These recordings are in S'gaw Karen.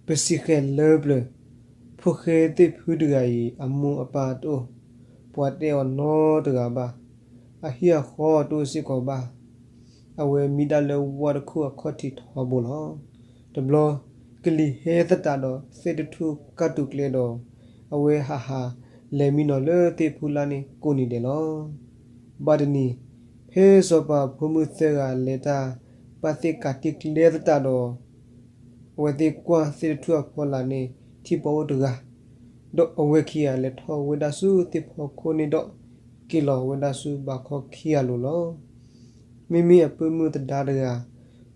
ပစံးဃဲၤလၢပျၢၤ, ဖိၣ်ဃဲသ့ၣ်ဖုတဂၤအံၤ အမိၢ်အပၢ်တအိၣ်, ပှၤတဲအီၤနီတဂၤဘၣ်, အဟံၣ်အဃီတအိၣ်စ့ၢ်ကီးဘၣ်. အဝဲမံဒၣ်လၢဝၣ်တခူၣ်အခီၣ်ထံးထီဘိလီၤ. တဘျီ, ကလံၤဟဲသတးဒီးသ့ၣ်တထူၣ်ကၢ်တူာ်ကျဲဒီး, အဝဲဟးဟးလဲၤမံနီၤလၢသ့ၣ်ဖူလၢ်န့ၣ်ကိးနံၤဒဲးလီၤ. ဘၣ်တနံၤ, ဖဲစီၤပၤဖိမုၣ်သၢဂၤလဲၤတၢ် ဘၣ်သ့ၣ်ကးတံၢ်ကျဲသတးဒီး အဝဲသ့ၣ်ကွၢ်သ့ၣ်တထူၣ်အဖီလာ်န့ၣ် ထံၣ်ပှၤအိၣ်တဂၤ, ဒီးအဝဲခံဂၤလဲၤထီၣ်ဝဲဒၣ်ဆူသ့ၣ်ဖီခိၣ်န့ၣ်ဒီး က့ၤလီၤဝဲဒၣ်ဆူဘးခီခံဂၤလိၤလီၤ. မ့မ့ၢ်အပုၢ်မုၣ်သဒါတဂၤ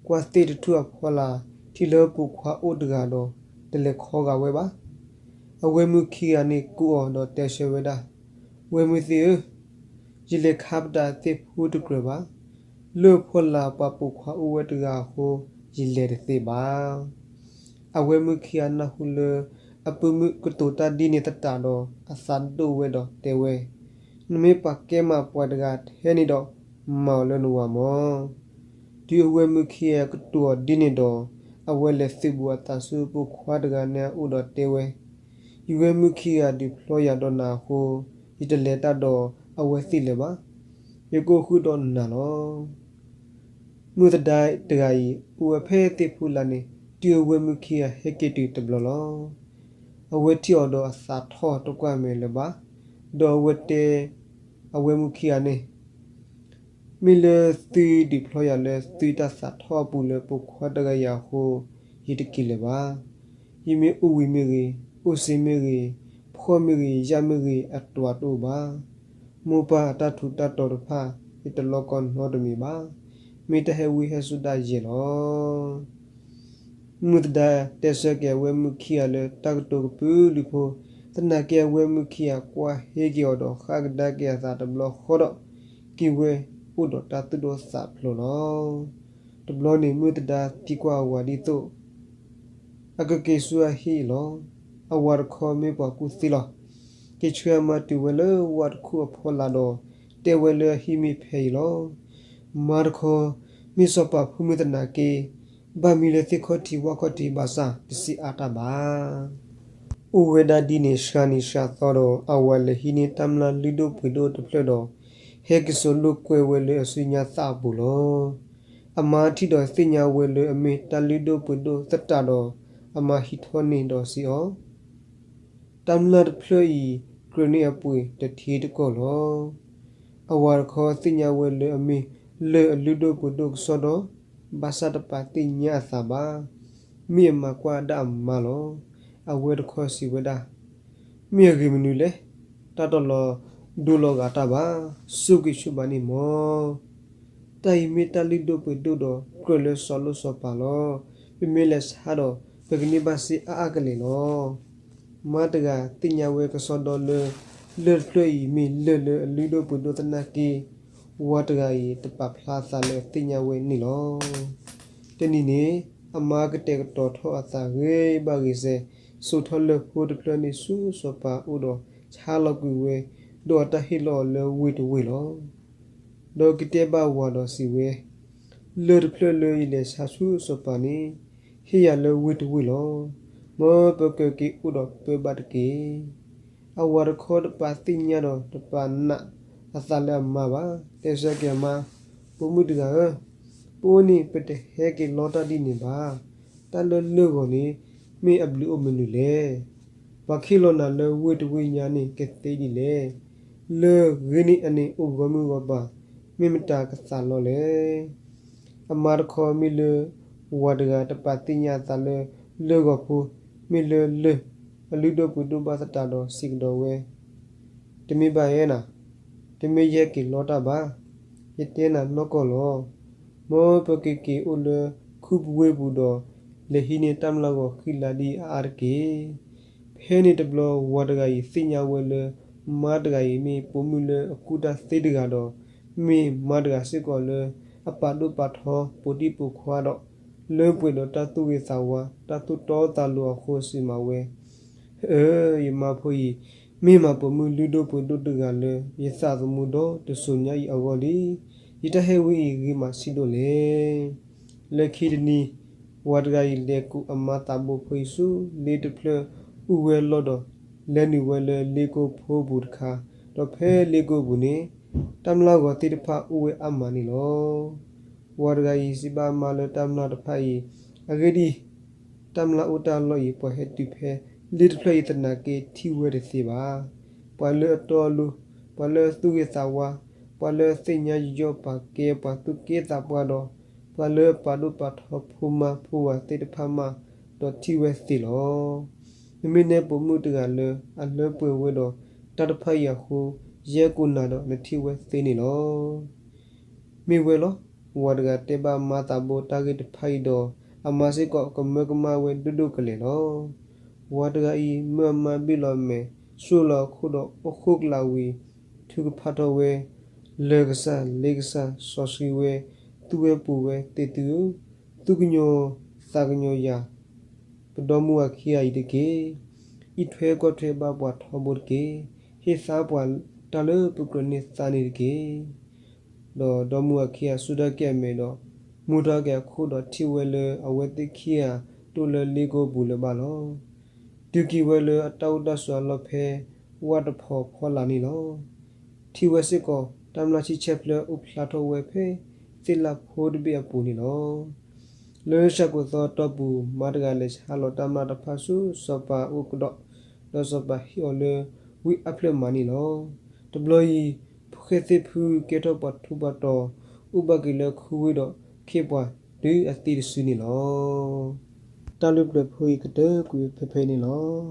ကွၢ်သ့ၣ်တထူၣ်အဖီလာ် ထံၣ်လၢပိာ်ခွါအိၣ်တဂၤဒီး တလဲၤခီဂာ်ဝဲဘၣ်. အဝဲမုၣ်ခံဂၤန့ၣ်ကူၣ်အီၤဒီးတဲဆၢဝဲဒၣ်, ဝဲၢ်မုၣ်သ့ၣ်ဧၢ, ယလဲၤခါပတာ်သ့ၣ်ဖူတကြၢးဘၣ်. လၢဖီလာ်ပှၤပိာ်ခွါအိၣ်ဝဲတဂၤအဃိ ယလဲၤတသ့ဘၣ်. အဝဲမုၣ်ခံဂၤနၢ်ဟူလၢ အပုၢ်မုၣ်ကတိၤတၢ်ဒ်န့ၣ်သတးဒီး အသးဒိၣ်ဝဲဒီးတဲဝဲ, နမ့ၢ်ပှၤကဲမးပှၤတဂၤထဲန့ၣ်ဒီး မၤအီၤလၢနဝၤမၢ်. တုၤအဝဲမုၣ်ခံဂၤကတိၤအီၤဒ်န့ၣ်ဒီး အဝဲလဲၤသုးဘူးအသးဆူပိာ်ခွါတဂၤန့ၣ်အအိၣ်ဒီးတဲဝဲ, ယဝဲၢ်မုၣ်ခံဂၤဒုးဖျီယၤဒီးနၤအဃိ ယတလဲၤတၢ်ဒီးအဝဲသ့ၣ်လၢၤဘၣ်. ယကအိၣ်ဃုာ်ဒီးနၤလီၤ. မုၢ်သဒါတဂၤအံၤ အိၣ်ဝဲဖဲသ့ၣ်ဖူလာ်န့ၣ် တုၤအဝဲၢ်မုၣ်ခံဂၤဟဲက့ၤတုၤတဘျီလီၤ. အဝဲထံၣ်အီၤဒီးအသးထီၣ်တကွၢ်မဲာ်လၢၤဘၣ်, ဒီးအဝဲတဲ အဝဲၢ်မုၣ်ခံဂၤန့ၣ်, မ့ၢ်လၢသုဒုးဖျီယၤလၢသုတၢ်သးထီၣ်အပူၤလၢပိာ်ခွါတဂၤအံၤအဃိ ယတက့ၤလၢၤဘၣ်. ယမ့ၢ်အိၣ်ဝံၤမ့ၢ်ဂ့ၤ, အိၣ်စ့မ့ၢ်ဂ့ၤ, ဖှီၣ်မ့ၢ်ဂ့ၤ, ယာ်မ့ၢ်ဂ့ၤ, အတြၤတအိၣ်ဘၣ်. မိၢ်ပၢ်အတၢ်ထူးတၢ်တီၤတဖၣ် ယတလီၢ်ကီၢ်နီတမံၤဘၣ်. မ့ၢ်တၢ်ဟဲဝံဟဲဆူၣ်ဒၣ်ယဲၢ်လီၤ. မုၢ်သဒါတဲဆၢက့ၤအဝဲၢ်မုၣ်ခံဂၤလၢတၢ်ကတိၤကပုာ်လုးဖိ, သနာ်က့အဝဲၢ်မုၣ်ခံဂၤကွၢ်ဟ့ၣ်က့ၤအီၤဒီးဃၣ်ကဒါက့ၤအသးတဘျီဃီဒီး က့ၤဝဲအိၣ်ဒီးတၢ်သူၣ်ဒိၣ်သးဖျိးလီၤ. တဘျီန့ၣ်မုၢ်သဒါသံကွၢ်အဝၤဒ်သိး အကက့ၤဆူအဟံၣ်အံၤလီၤ. အဝၤတခီမ့ၢ်ပှၤကူၣ်သ့လီၤ. က့ၤဆှၢအမါတုၤဝဲလၢဝၣ်တခူၣ်အဖီလာ်ဒီး တဲဝဲလၢအဟံၣ်မ့ၢ်ဖဲအံၤလီၤ. မါတခီ, မ့ၢ်စီၤပၤဖိမုၣ်သနာ်က့ ဘၣ်မံလၢသ့ၣ်ခီၣ်ထံးဝၣ်ခီၣ်ထံးဘၣ်ဆၣ် တစံးအါတၢ်ဘၣ်. အိၣ်ဝဲဒၣ်ဒ်န့ၣ်စှၤနံၤစှၤသီဒီး အဝၤလဲၤဟံးန့ၢ်တၢ်မျၢ်လုၢ်ဒိၣ်ပှ့ၤဒိၣ်တဖျၢၣ်ဒီး ဟဲက့ၤစိာ်လိာ်ကွဲဝဲလၢအစုညါသၣ်အပူၤလီၤ. အမါထံၣ်ဒီးသ့ၣ်ညါဝဲလၢအမ့ၢ်တၢ်လုၢ်ဒိၣ်ပှ့ၤဒိၣ်သတးဒီး အမါဟံးထီၣ်န့ၢ်ဒီးစံးအီၤ, တၢ်မျၢ်တဖျၢၣ်အံၤ ကြၢးန့ၢ်အပှ့ၤတထံတကီၢ်လီၤ. အဝၤတခီသ့ၣ်ညါဝဲလၢအမ့ၢ်လၢၢ်အလုၢ်ဒိၣ်ပှ့ၤဒိၣ်ကစီဒီ, ဘၣ်ဆၣ်တပာ်သ့ၣ်ညါအသးဘၣ်. မ့ၢ်အမၤကွၢ်ဒၣ်အမါလီၤ. အဝဲတခီစံးဝဲဒၣ်, မ့ၢ်အဂ့ၤမနုၤလဲၣ်. တၢ်တလီၤဒိလီၤဂာ်တၢ်ဘၣ်. ဆိၣ်ဂ့ၤဆိၣ်ဘၣ်န့ၣ်မၢ်. တၢ်အံၤမ့ၢ်တၢ်လုၢ်ဒိၣ်ပှ့ၤဒိၣ်ဒီးကြၢးလၢစီၤလိၣ်စီၤပၤလီၤ. ပမ့ၢ်လဲၤဆါဒီး ပကန့ၢ်ဘၣ်စ့အါအါကလဲာ်လီၤ. မါတဂၤသ့ၣ်ညါဝဲကစီဒီလၢ လၢၢ်တဖျၢၣ်အံၤမ့ၢ်လၢၢ်လၢအလုၢ်ဒိၣ်ပှ့ၤဒိၣ်သနာ်က့ ဝၤတဂၤအံၤတပာ်ဖျါအသးလၢအသ့ၣ်ညါဝဲန့ၣ်လီၤ. တနံၤန့ၣ် အမါကတဲာ်ကတီၤထီၣ်အသးဂ့ၤဘၣ်ဂ့ၤစဲး, စိာ်ထီၣ်လၢၢ်ဖိတဖျၢၣ်န့ၣ်ဆူစီၤပၤအအိၣ်ဒီးဆါလီၤကွံာ်ဝဲ, ဒီးအတၢ်ဟ့ၣ်လီၤအီၤလၢဝ့ၢ်တဝ့ၢ်လီၤ. ဒီးကတဲဘၣ်ဝၤဒီးစံးဝဲ, လၢၢ်တဖျၢၣ်လၢယလဲၤဆါဆူစီၤပၤန့ၣ် ဟ့ၣ်ယၤလၢဝ့ၢ်တဝ့ၢ်လီၤ. မ်ပကက့ၤအိၣ်ဒီးပၢဘၣ်တက့ၢ်. အဝၤတခီတပာ်သ့ၣ်ညါဒီးတပာ်နာ်အသးလၢအမါဘၣ်. တဲဆၢက့ၤအမါ, ပိာ်မုၣ်တဂၤဧၢ, ပအိၣ်န့ၣ်ပတဟဲက့ၤလီတၢ်ဒ်န့ၣ်ဘၣ်. တၢ်လၢလၢၢ်ဂီၤန့ၣ် မ့ၢ်အဘျုးအိၣ်မနုၤလဲၣ်. ပှၤခ့ၣ်လီၤနၤလၢဝ့ၢ်တဝ့ၢ်ညါန့ၣ်ကသ့ဒ်လဲၣ်. လၢၢ်ဂ့ၤန့ၢ်အန့ၣ်အိၣ်ဂီၢ်မုၢ်ဂီၢ်ပၤ, မ့ၢ်မတၤကသးလီလဲၣ်. အမါတခီမ့ၢ်လၢ ဝၤတဂၤတပာ်သ့ၣ်ညါအသးလၢလၢၢ်ဂီၤဖိ, မ့ၢ်လၢလၢၢ်အလုၢ်ဒိၣ်ပှ့ၤဒိၣ်ဘၣ်သတးဒီးစံးကဒီးဝဲ, တမ့ၢ်ဘၣ်ဧါနၤ, တမ့ၢ်ယဟဲက့ၤလီတၢ်ဘၣ်. ယတဲနၤနီၢ်ကီၢ်လီၤ. မ်ပကက့ၤအိၣ်လၢခူပူၤဝ့ၢ်ပူၤဒီး လဲၤဟံးန့ၢ်တၢ်မျၢ်ဂီၤဃံလၤဒ်အါအါတက့ၢ်. ဖဲန့ၣ်တဘျီဝၤတဂၤအံၤသ့ၣ်ညါဝဲလၢ မါတဂၤအံၤမ့ၢ်ပိာ်မုၣ်လၢအကူၣ်တၢ်သ့တဂၤဒီး မ့ၢ်မါတဂၤစ့ၢ်ကီးလၢအပာ်ဒိၣ်ပာ်ထီပိာ်ဒံၣ်ပိာ်ခွါဒီး လၢပှဲၤဒီးတၢ်သူၣ်ဂ့ၤသးဝါ တၢ်သူၣ်တီသးလိၤအဃိစံးမးဝဲ, အၢ ယမါဖိအံၤ မ့ၢ်မးပိာ်မုၣ်လုၢ်ဒိၣ်ပှ့ၤဒိၣ်တဂၤလၢယသးသမူဒီတစိၤညါအံၤအဂီၢ်လံ. ယတၢ်ဟဲဝံအံၤဂ့ၤမးဆံးဒိၣ်လဲၣ်. လၢခံတနံၤ ဝၤတဂၤအံၤလဲၤကူးအမါသးဘိဖိအံၤဆူလ့တဖျၢၣ်အိၣ်ဝဲအလီၢ်ဒီး လဲၤနုာ်ဝဲလၢလ့ကိဖိပူၤတခါ, ဒီးဖဲလ့ကိပူၤန့ၣ် တၢ်မျၢ်ဂီၤသ့ၣ်တဖၣ်အိၣ်ဝဲအါမးန့ၣ်လီၤ. ဝၤတဂၤအံၤစံးဘၣ်အမါလၢတၢ်မျၢ်တဖၣ်အံၤ, အဂ့ၢ်ဒ်အံၤ, တၢ်မျၢ်အိၣ်တၢ်လီၢ်အံၤ ပှၤဟဲတုၤဖဲလ့တဖျၢၣ်အံၤသနာ်က့ထံၣ်ဝဲတသ့ဘၣ်. ပှၤလၢအတီအလိၤ, ပှၤလၢအသူၣ်ဂ့ၤသးဝါ, ပှၤလၢအသ့ၣ်ညါယီၢ်ပာ်ကဲပှၤသူၣ်က့သးပှၢ်ဒီး ပှၤလၢအပာ်ဒိၣ်ပာ်ထီဖိမါဖိဝၤသ့ၣ်တဖၣ်မးဒီးထံၣ်ဝဲသ့လီၤ. နမ့ၢ်နဲပိာ်မုၣ်တဂၤလၢအလၢပှဲၤဝဲဒီးတၢ်တဖၣ်အံၤအဃိ, ယဲၢ်ကိၢ်နၤဒီးနထံၣ်ဝဲသ့န့ၣ်လီၤ. မ့ၢ်ဝဲလီၤ. ဝၤတဂၤတဲဘၣ်မါသးဘိတၢ်ဂ့ၢ်တဖၣ်အံၤဒီး အမါစ့ၢ်ကီးကမၢကမၣ်ဝဲဒိၣ်ဒိၣ်ကလဲာ်လီၤ. ဝၤတဂၤအံၤမၢအမါဘ့ၣ်လီၤအမဲာ်, စိၢ်လီၤအခိၣ်ဒီးအိၣ်ဃိကလာ်ဝံၤ ထုကဖၣ်ထီၣ်ဝဲ, လၢၢ်ကစၢ်, လ့ကစၢ်, စီဆှံဝဲ, သူဝဲပူၤဝဲ, သ့ၣ်သုဧၢ, သူၣ်ကညီၤသးကညီၤယၤ ပဒီမါဝၤခံဂၤအံၤတက့ၢ်. အံးထွဲကွၢ်ထွဲဘၣ်ပှၤထီဘိတက့ၢ်. ဟ့ၣ်သါပှၤတၢ်လၢပကြၢးန့ၢ်သါန့ၣ်တက့ၢ်. ဒီးဒီမါဝၤခံဂၤစူၢ်တၢ်က့ၢ်အမဲာ်ဒီး မူထီၣ်က့ၤအခိၣ်ဒီးထံၣ်ဝဲလၢအဝဲသ့ၣ်ခံဂၤတအိၣ်လၢလ့ကိပူၤလၢၤဘၣ်လီၤ. တုၤက့ၤဝဲလၢအတၢ်အိၣ်တၢ်ဆိးအလီၢ်ဖဲ ဝၣ်တဖီဖီလာ်န့ၣ်လီၤ. ထံၣ်ဝဲစ့ၢ်ကီး တၢ်မျၢ်ဆံဆဲၣ်ဖျၢၣ်အိၣ်ဖျါထီၣ်ဝဲဖဲသ့ၣ်လၣ်ဖိတဘ့ၣ်အပူၤန့ၣ်လီၤ. လၢဆၣ်ကိာ်သီတီၢ်ပူၤ မါတဂၤလဲၤဆါလီၤတၢ်မျၢ်တဖၣ်ဆူစီၤပၤအအိၣ်ကဒီး, ဒီးစီၤပၤဟ့ၣ်အီၤလၢဝံအါဖျၢၣ်မးန့ၣ်လီၤ. တဘျီအံၤ ဖိၣ်ဃဲသ့ၣ်ဖုကဲထီၣ်ပှၤထူးပှၤတီၤ, အိၣ်ဘၣ်က့ၤလၢခူဝ့ၢ်ဒီးခ့ပှၤတုၤအသံတစုန့ၣ်လီၤ. တၢ်လုၢ်ပျၢၤဖိအံၤကတၢၢ်ကွံာ်ဖဲဖဲအံၤန့ၣ်လီၤ.